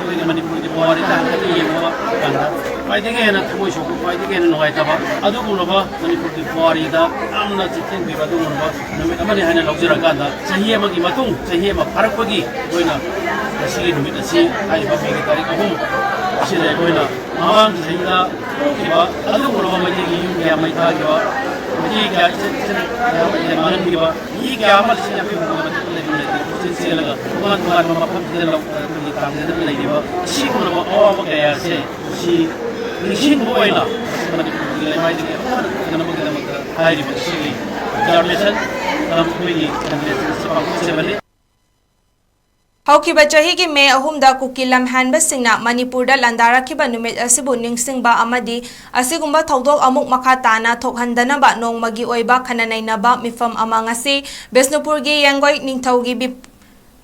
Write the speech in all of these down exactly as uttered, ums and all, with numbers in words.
ꯑꯩꯈꯣꯏꯅ ꯃꯅꯤꯄꯨꯔꯒꯤ ꯄꯨꯋꯥꯔꯤꯗ ꯍꯥꯏꯐꯦꯠ ꯌꯦꯡꯕ ꯀꯥꯟꯗ ꯈ꯭ꯋꯥꯏꯗꯒꯤ ꯍꯦꯟꯅ ꯊꯃꯣꯏ ꯁꯣꯛꯄ, ꯈ꯭ꯋꯥꯏꯗꯒꯤ ꯍꯦꯟꯅ ꯅꯨꯡꯉꯥꯏꯇꯕ, ꯑꯗꯨꯒꯨꯝꯂꯕ ꯃꯅꯤꯄꯨꯔꯒꯤ ꯄꯨꯋꯥꯔꯤꯗ ꯌꯥꯝꯅ ꯆꯤꯠꯊꯦꯡꯕꯤꯕ ꯑꯗꯨꯒꯨꯝꯂꯕ ꯅꯨꯃꯤꯠ ꯑꯃꯅꯤ ꯍꯥꯏꯅ ꯂꯧꯖꯔꯀꯥꯟꯗ, ꯆꯍꯤ ꯑꯃꯒꯤ ꯃꯇꯨꯡ, ꯆꯍꯤ ꯑꯃ ꯐꯥꯔꯛꯄꯒꯤ ꯑꯩꯈꯣꯏꯅ ꯉꯁꯤꯒꯤ ꯅꯨꯃꯤꯠ ꯑꯁꯤ, ꯍꯥꯏꯔꯤꯕ ꯃꯦꯒꯤ ꯇꯥꯔꯤꯛ ꯑꯍꯨꯝ ꯑꯁꯤꯗ ꯑꯩꯈꯣꯏꯅ ꯃꯃꯥꯡ ꯆꯍꯤꯗ ꯊꯣꯛꯈꯤꯕ ꯑꯗꯨꯒꯨꯝꯂꯕ ꯃꯩꯇꯩꯒꯤ ꯌꯨꯝ ꯀꯌꯥ ꯃꯩ ꯊꯥꯈꯤꯕ, ꯃꯩꯇꯩ ꯀꯌꯥ ꯏꯆꯦꯜ ꯏꯆꯦꯜ ꯀꯌꯥ ꯃꯥꯡꯍꯟꯈꯤꯕ, ꯃꯤ ꯀꯌꯥ ꯑꯃ ꯂꯤꯁꯤꯡ ꯌꯥꯡꯈꯩ ꯍꯨꯝꯐꯨ ꯃꯊꯛꯇ ꯂꯩꯕ ꯂꯩꯇꯦ, ꯀꯣꯏꯆꯦꯟ ꯆꯦꯜꯂꯒ ꯇꯣꯉꯥꯟ ꯇꯣꯉꯥꯟꯕ ꯃꯐꯝꯁꯤꯗ ꯂꯧ-, ꯑꯩꯈꯣꯏꯒꯤ ꯇꯥꯡꯖꯗꯨꯅ ꯂꯩꯔꯤꯕ ꯑꯁꯤꯒꯨꯝꯂꯕ ꯑꯋꯥꯕ ꯀꯌꯥ ꯑꯁꯦ ꯁꯤ ꯅꯤꯡꯁꯤꯡꯕ ꯑꯣꯏꯅ ꯃꯅꯤꯄꯨꯔꯒꯤ ꯂꯩꯃꯥꯏꯗꯒꯤ ꯑꯃꯨꯛ ꯍꯟꯅ ꯊꯣꯛꯇꯅꯕꯒꯤꯗꯃꯛꯇ ꯍꯥꯏꯔꯤꯕ ꯑꯁꯤꯒꯤ ꯗꯤꯇꯔꯃꯤꯅꯦꯁꯟ ꯑꯩꯈꯣꯏꯒꯤ ꯀꯟꯚꯦꯟꯁꯟ ꯑꯁꯤ ꯄꯥꯡꯊꯣꯛꯆꯕꯅꯤ꯫ ꯍꯧꯈꯤꯕ ꯆꯍꯤꯒꯤ ꯃꯦ ꯑꯍꯨꯝꯗ ꯀꯨꯀꯤ ꯂꯝꯍꯦꯟꯕꯁꯤꯡꯅ ꯃꯅꯤꯄꯨꯔꯗ ꯂꯥꯟꯗꯥꯔꯛꯈꯤꯕ ꯅꯨꯃꯤꯠ ꯑꯁꯤꯕꯨ ꯅꯤꯡꯁꯤꯡꯕ ꯑꯃꯗꯤ ꯑꯁꯤꯒꯨꯝꯕ ꯊꯧꯗꯣꯛ ꯑꯃꯨꯛ ꯃꯈꯥ ꯇꯥꯅ ꯊꯣꯛꯍꯟꯗꯅꯕ ꯅꯣꯡꯃꯒꯤ ꯑꯣꯏꯕ ꯈꯟꯅ ꯅꯩꯅꯕ ꯃꯤꯐꯝ ꯑꯃ ꯉꯁꯤ ꯕꯤꯁꯅꯨꯄꯨꯔꯒꯤ ꯌꯦꯡꯒꯣꯏ ꯅꯤꯡꯊꯧꯒꯤ ꯃꯤꯞ-,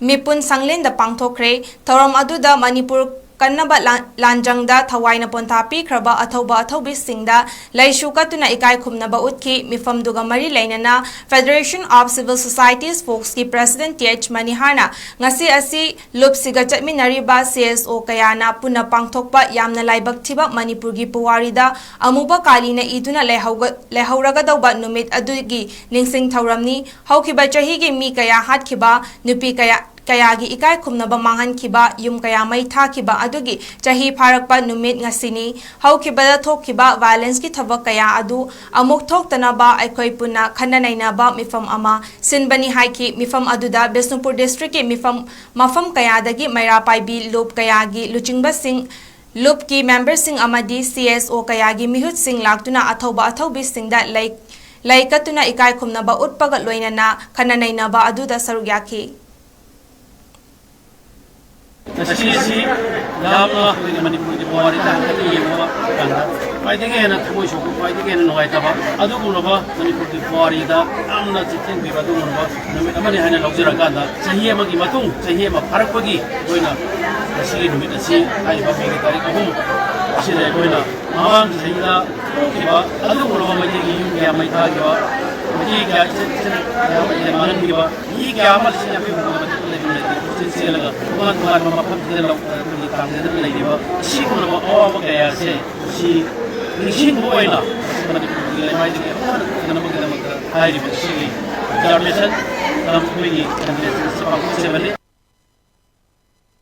ꯃꯤꯄꯨꯟ ꯁꯪꯂꯦꯟꯗ ꯄꯥꯡꯊꯣꯛꯈ꯭ꯔꯦ꯫ ꯊꯧꯔꯝ ꯑꯗꯨꯗ ꯃꯅꯤꯄꯨꯔ ꯀꯟꯅꯕ ꯂꯥꯟ-, ꯂꯥꯟꯖꯪꯗ ꯊꯋꯥꯏꯅ ꯄꯣꯟꯊꯥ ꯄꯤꯈ꯭ꯔꯕ ꯑꯊꯧꯕ ꯑꯊꯧꯕꯤꯁꯤꯡꯗ ꯂꯩꯁꯨ ꯀꯠꯇꯨꯅ ꯏꯀꯥꯏ ꯈꯨꯝꯅꯕ ꯎꯠꯈꯤ꯫ ꯃꯤꯐꯝꯗꯨꯒ ꯃꯔꯤ ꯂꯩꯅꯅ Federation of Civil Societies ꯐꯣꯛꯁꯀꯤ President ꯇꯤ ꯑꯩꯆ ꯃꯅꯤꯍꯥꯔꯅ ꯉꯁꯤ ꯑꯁꯤ ꯂꯨꯞꯁꯤꯒ ꯆꯠꯃꯤꯟꯅꯔꯤꯕ ꯁꯤ ꯑꯦꯁ ꯑꯣ ꯀꯌꯥꯅ ꯄꯨꯟꯅ ꯄꯥꯡꯊꯣꯛꯄ ꯌꯥꯝꯅ ꯂꯥꯏꯕꯛ ꯊꯤꯕ ꯃꯅꯤꯄꯨꯔꯒꯤ ꯄꯨꯋꯥꯔꯤꯗ ꯑꯃꯨꯕ ꯀꯥꯂꯤꯅ ꯏꯗꯨꯅ ꯂꯩꯍꯧꯒ-, ꯂꯩꯍꯧꯔꯒꯗꯧꯕ ꯅꯨꯃꯤꯠ ꯑꯗꯨꯒꯤ ꯅꯤꯡꯁꯤꯡ ꯊꯧꯔꯝꯅꯤ꯫ ꯍꯧꯈꯤꯕ ꯆꯍꯤꯒꯤ ꯃꯤ ꯀꯌꯥ ꯍꯥꯠꯈꯤꯕ, ꯅꯨꯄꯤ ꯀꯌꯥ, ꯀꯌꯥꯒꯤ ꯏꯀꯥꯏ ꯈꯨꯝꯅꯕ ꯃꯥꯡꯍꯟꯈꯤꯕ, ꯌꯨꯝ ꯀꯌꯥ ꯃꯩ ꯊꯥꯈꯤꯕ ꯑꯗꯨꯒꯤ ꯆꯍꯤ ꯐꯥꯔꯛꯄ ꯅꯨꯃꯤꯠ ꯉꯁꯤꯅꯤ꯫ ꯍꯧꯈꯤꯕꯗ ꯊꯣꯛꯈꯤꯕ violenceꯀꯤ ꯊꯕꯛ ꯀꯌꯥ ꯑꯗꯨ ꯑꯃꯨꯛ ꯊꯣꯛꯇꯅꯕ ꯑꯩꯈꯣꯏ ꯄꯨꯟꯅ ꯈꯟꯅ ꯅꯩꯅꯕ ꯃꯤꯐꯝ ꯑꯃ ꯁꯤꯟꯕꯅꯤ ꯍꯥꯏꯈꯤ꯫ ꯃꯤꯐꯝ ꯑꯗꯨꯗ ꯕꯤꯁꯅꯨꯄꯨꯔ districtꯀꯤ ꯃꯤꯐꯝ, ꯃꯐꯝ ꯀꯌꯥꯗꯒꯤ ꯃꯩꯔꯥ ꯄꯥꯏꯕꯤ ꯂꯨꯞ ꯀꯌꯥꯒꯤ ꯂꯨꯆꯤꯡꯕꯁꯤꯡ, ꯂꯨꯞꯀꯤ memberꯁꯤꯡ ꯑꯃꯗꯤ ꯁꯤ ꯑꯦꯁ ꯑꯣ ꯀꯌꯥꯒꯤ ꯃꯤꯍꯨꯠꯁꯤꯡ ꯂꯥꯛꯇꯨꯅ ꯑꯊꯧꯕ ꯑꯊꯧꯕꯤꯁꯤꯡꯗ ꯂꯩ, ꯂꯩ ꯀꯠꯇꯨꯅ ꯏꯀꯥꯏ ꯈꯨꯝꯅꯕ ꯎꯠꯄꯒ ꯂꯣꯏꯅꯅ ꯈꯟꯅ ꯅꯩꯅꯕ ꯑꯗꯨꯗ ꯁꯔꯨꯛ ꯌꯥꯈꯤ꯫ ꯉꯁꯤ ꯑꯁꯤ ꯌꯥꯝꯅ ꯑꯩꯈꯣꯏꯒꯤ ꯃꯅꯤꯄꯨꯔꯒꯤ ꯄꯨꯋꯥꯔꯤꯗ ꯍꯥꯏꯐꯦꯠ ꯌꯦꯡꯕ ꯀꯥꯟꯗ ꯈ꯭ꯋꯥꯏꯗꯒꯤ ꯍꯦꯟꯅ ꯊꯃꯣꯏ ꯁꯣꯛꯄ, ꯈ꯭ꯋꯥꯏꯗꯒꯤ ꯍꯦꯟꯅ ꯅꯨꯡꯉꯥꯏꯇꯕ ꯑꯗꯨꯒꯨꯝꯂꯕ ꯃꯅꯤꯄꯨꯔꯒꯤ ꯄꯨꯋꯥꯔꯤꯗ ꯌꯥꯝꯅ ꯆꯤꯠꯊꯦꯡꯕꯤꯕ ꯑꯗꯨꯒꯨꯝꯂꯕ ꯅꯨꯃꯤꯠ ꯑꯃꯅꯤ ꯍꯥꯏꯅ ꯂꯧꯖꯔꯀꯥꯟꯗ, ꯆꯍꯤ ꯑꯃꯒꯤ ꯃꯇꯨꯡ ꯆꯍꯤ ꯑꯃ ꯐꯥꯔꯛꯄꯒꯤ ꯑꯩꯈꯣꯏꯅ ꯉꯁꯤꯒꯤ ꯅꯨꯃꯤꯠ ꯑꯁꯤ, ꯍꯥꯏꯔꯤꯕ ꯃꯦꯒꯤ ꯇꯥꯔꯤꯛ ꯑꯍꯨꯝ ꯑꯁꯤꯗ ꯑꯩꯈꯣꯏꯅ ꯃꯃꯥꯡ ꯆꯍꯤꯗ ꯊꯣꯛꯈꯤꯕ ꯑꯗꯨꯒꯨꯝꯂꯕ ꯃꯩꯇꯩꯒꯤ ꯌꯨꯝ ꯀꯌꯥ ꯃꯩ ꯊꯥꯈꯤꯕ, ꯃꯩꯇꯩ ꯀꯌꯥ ꯏꯆꯦꯜ ꯏꯆꯦꯜ ꯀꯌꯥ ꯃꯥꯡꯍꯟꯈꯤꯕ, ꯃꯤ ꯀꯌꯥ ꯑꯃ ꯂꯤꯁꯤꯡ ꯌꯥꯡꯈꯩ ꯍꯨꯝꯐꯨ ꯃꯊꯛꯇ ꯀꯣꯏꯆꯦꯟ ꯆꯦꯜꯂꯒ ꯇꯣꯉꯥꯟ ꯇꯣꯉꯥꯟꯕ ꯃꯐꯝꯁꯤꯗ ꯂꯧ-, ꯑꯩꯈꯣꯏꯒꯤ ꯇꯥꯡꯖꯗꯨꯅ ꯂꯩꯔꯤꯕ ꯑꯁꯤꯒꯨꯝꯂꯕ ꯑꯋꯥꯕ ꯀꯌꯥ ꯑꯁꯦ ꯁꯤ ꯅꯤꯡꯁꯤꯡꯕ ꯑꯣꯏꯅ ꯃꯅꯤꯄꯨꯔꯒꯤ ꯂꯩꯃꯥꯏꯗꯒꯤ ꯑꯃꯨꯛ ꯍꯟꯅ ꯎꯗꯅꯕꯒꯤꯗꯃꯛꯇ ꯍꯥꯏꯔꯤꯕ ꯉꯁꯤꯒꯤ ꯗꯤꯇꯔꯃꯤꯅꯦꯁꯟ ꯀꯝ ꯑꯩꯈꯣꯏꯒꯤ ꯀꯟꯚꯦꯟꯁꯟ ꯑꯁꯤ ꯄꯥꯡꯊꯣꯛꯆꯕꯅꯤ꯫